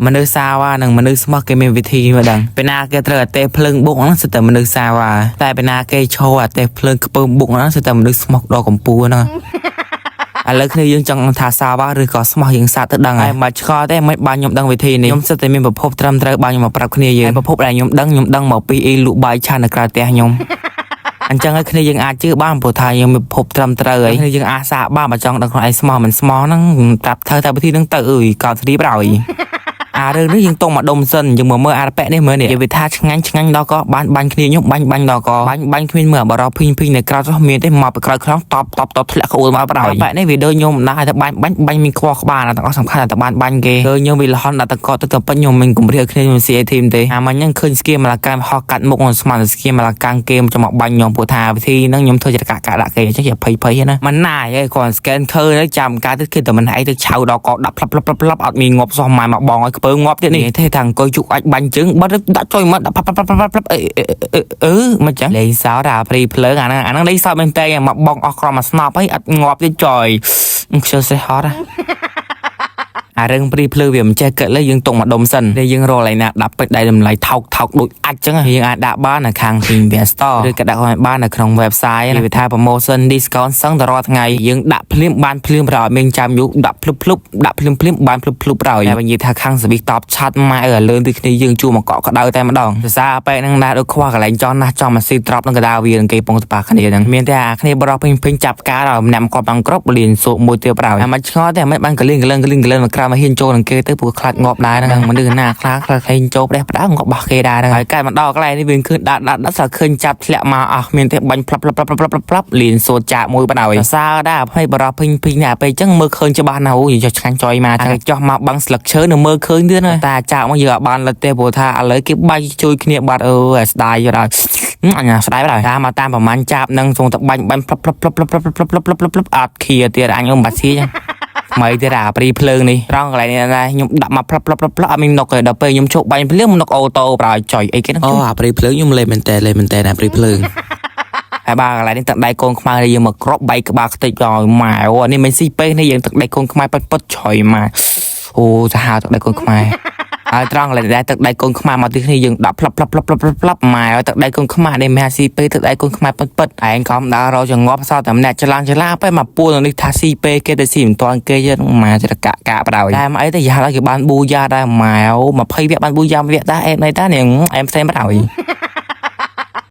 មនុស្សសាវ៉ានិងមនុស្សស្មោះគេមានវិធីមកដឹងពេលណាគេត្រូវអាទេភ្លើងបុកហ្នឹងសិតតែមនុស្សសាវ៉ាតែពេលណាគេឈរអាទេភ្លើងខ្ពើមបុកហ្នឹងសិតតែមនុស្សស្មោះដល់កម្ពូលហ្នឹងឥឡូវគ្នាយើងចង់ថាសាវ៉ាឬក៏ស្មោះយើងសាកទៅដឹងហើយមិនឆ្ងល់ទេមិនបានខ្ញុំដឹងវិធីនេះខ្ញុំសិតតែមានប្រភពត្រឹមត្រូវបានខ្ញុំមកប្រាប់គ្នាយើងហើយប្រភពដែលខ្ញុំដឹងខ្ញុំដឹងមកពីអ៊ីលក់បាយឆានៅក្រៅផ្ទះខ្ញុំ អញ្ចឹងហើយគ្នាយើងអាចជឿបានព្រោះថាយើងមានប្រភពត្រឹមត្រូវហើយគ្នាយើងអាចសាកបានបើចង់ដឹងខ្លួនឯងស្មោះមិនស្មោះហ្នឹងប្រាប់ធ្វើតែវិធីហ្នឹងទៅអើយកោតស្រីប្រហើយ អារឿងនេះយើងតុងមកដុំសិនយើងមកមើលអារប៉ែនេះមើលនេះនិយាយវាថាឆ្ងាញ់ឆ្ងាញ់ដល់ក៏បាញ់បាញ់គ្នាខ្ញុំបាញ់បាញ់ដល់ក៏បាញ់បាញ់គ្មានមើលបរោភីងភីងនៅក្រៅចុះមានទេមកពីក្រោយខ្នងតបតបតបធ្លាក់ក្អួលមកប្រហើយប៉ែនេះវាដូចខ្ញុំមិនដែរតែបាញ់បាញ់បាញ់មានខ្វល់ក្បាលទាំងអស់សំខាន់តែបានបាញ់គេគឺខ្ញុំវាលហន់ដាក់តកទៅទៅពេញខ្ញុំមិនគម្រាមគ្នាខ្ញុំ CA team ទេអាមិញហ្នឹងឃើញស្គៀមឡាកាហោះកាត់មុខស្មានស្គៀមឡាកាំងគេមកបាញ់ខ្ញុំព្រោះថាវិធីហ្នឹងខ្ញុំធ្វើជាកាក់កាក់ដាក់គេអញ្ចឹងជាភ័យភ័យណាមិនណាយឯងគ្រាន់ scan ឃើញចាំការទៅគេតែមិនឯងទៅឆៅដល់កដាក់ផ្លាប់ផ្លាប់ផ្លាប់អត់មានងាប់សោះម៉ែមកបងឲ្យខ្ពើងាប់ទៀតនេះទេថាអង្គុយជុកអាចបាញ់ជើងបាត់ដាក់ចុយមកដាក់ផ្លាប់ផ្លាប់ផ្លាប់ផ្លាប់អេអឺមិនចឹងលេងសោតអាព្រីភ្លើងអាហ្នឹងអាហ្នឹងលេងសោតមែនតើមកបងអស់ក្រមមកស្នប់ហើយអត់ងាប់ទៀតចុយខ្ជិលសេះហត់ អារឿងព្រីភ្លឺវាមិនចេះកិតលើយើងទុកមកដុំសិនតែយើងរកកន្លែងណាដាក់ពេជ្រដែលតម្លៃថោកថោកដូចអាចចឹងយើងអាចដាក់បាននៅខាង Premium Store ឬក៏ដាក់ឲ្យបាននៅក្នុង website ណាវាថា promotion discount សឹងតែរាល់ថ្ងៃយើងដាក់ភ្លាមបានភ្លាមប្រឲ្យមានចាំយូរដាក់ភ្លុបភ្លុបដាក់ភ្លាមភ្លាមបានភ្លុបភ្លុបប្រឲ្យតែនិយាយថាខាង service តបឆាត់ម៉ែឲ្យលឿនដូចគ្នាយើងជួមកកក់ក្ដៅតែម្ដងសរសើរបែកហ្នឹងដែរដូចខ្វះកន្លែងចង់ណាស់ចង់មកស៊ីទ្របនឹងកដាវានឹងគេពងតប៉ាគ្នាហ្នឹងមានតែអាគ្នាបរោះពេញពេញចាប់ការដល់ម្នាក់មកគាត់បានគ្រប់លៀនសោកមួយទៀតប្រឲ្យអាមិនឆ្ងល់ទេអាមិនបានកលៀងកលឹងកលៀងកលឹងមកក្រៅមកហ៊ានចូលនឹងគេទៅព្រោះខ្លាចងាប់ដែរហ្នឹងមនុស្សណាខ្លះខ្លះហ៊ានចូលផ្ដេសផ្ដាងាប់បោះគេដែរហ្នឹងហើយកាត់មកដល់កន្លែងនេះវាឃើញដាក់ដាក់ដាក់សើឃើញចាប់ធ្លាក់មកអស់មានទេបាញ់ផ្លាប់ផ្លាប់ផ្លាប់ផ្លាប់ផ្លាប់លៀនសោតចាក់មួយបដ ாய் សរសើរដែរភ័យបរោះពេញពេញណាពេលអញ្ចឹងមើលឃើញច្បាស់ណាស់អូយចុះឆ្ងាញ់ចុយមកតែចោះមកបាំងស្លឹកឈើនៅមើលឃើញទៀតណាតែចាក់មកយើងអត់បានលិតទេព្រោះថាឥឡូវគេបាច់ជួយគ្នាបាត់អើយស្ដាយដល់អញស្ដាយបាត់ហើយតាមមកតាមប្រមាណចាប់នឹងសងតែបាញ់បាញ់ផ្លាប់ផ្លាប់ផ្លាប់ផ្លាប់ផ្លាប់ផ្លាប់ផ្លាប់ផ្លាប់អត់ឃាទៀតអញអ៊ំបាត់ស៊ីចឹង ថ្មីទៀតអាព្រីភ្លើងនេះត្រង់កន្លែងនេះដែរខ្ញុំដាក់មកផ្លាប់ផ្លាប់ផ្លាប់ផ្លាប់អត់មាននុកទេដល់ពេលខ្ញុំជោគបាញ់ភ្លាមនុក auto ប្រឲ្យចុយអីគេហ្នឹង អូអាព្រីភ្លើងខ្ញុំលេមែនតើលេមែនតើអាព្រីភ្លើង ហើយបាទកន្លែងនេះទឹកដៃកូនខ្មែរយើងមកក្របបែកក្បាលខ្ទេចឲ្យម៉ែអូអានេះមិនស៊ីពេនេះយើងទឹកដៃកូនខ្មែរប៉ិតប៉ិតឆុយម៉ែអូសាហាវទឹកដៃកូនខ្មែរហើយត្រង់កន្លែងដែរទឹកដៃកូនខ្មែរមកទីគ្នាយើងដាក់ផ្លាប់ផ្លាប់ផ្លាប់ផ្លាប់ផ្លាប់ម៉ែទឹកដៃកូនខ្មែរនេះមិនស៊ីពេទឹកដៃកូនខ្មែរប៉ិតប៉ិតឯងខំដើររកចងាប់សោតតែម្នាក់ច្លាំងច្លាពេលមកពួននេះថាស៊ីពេគេទៅស៊ីមិនតាន់គេយើងម៉ែចកាក់កាក់បដ ாய் តែមកអីទៅយ៉ាដល់គេបានប៊ូយ៉ាដែរម៉ែអូ20វគ្គបានប៊ូយ៉ាវគ្គដែរអែមណៃតានេះអែមផ្សេងបដ ாய்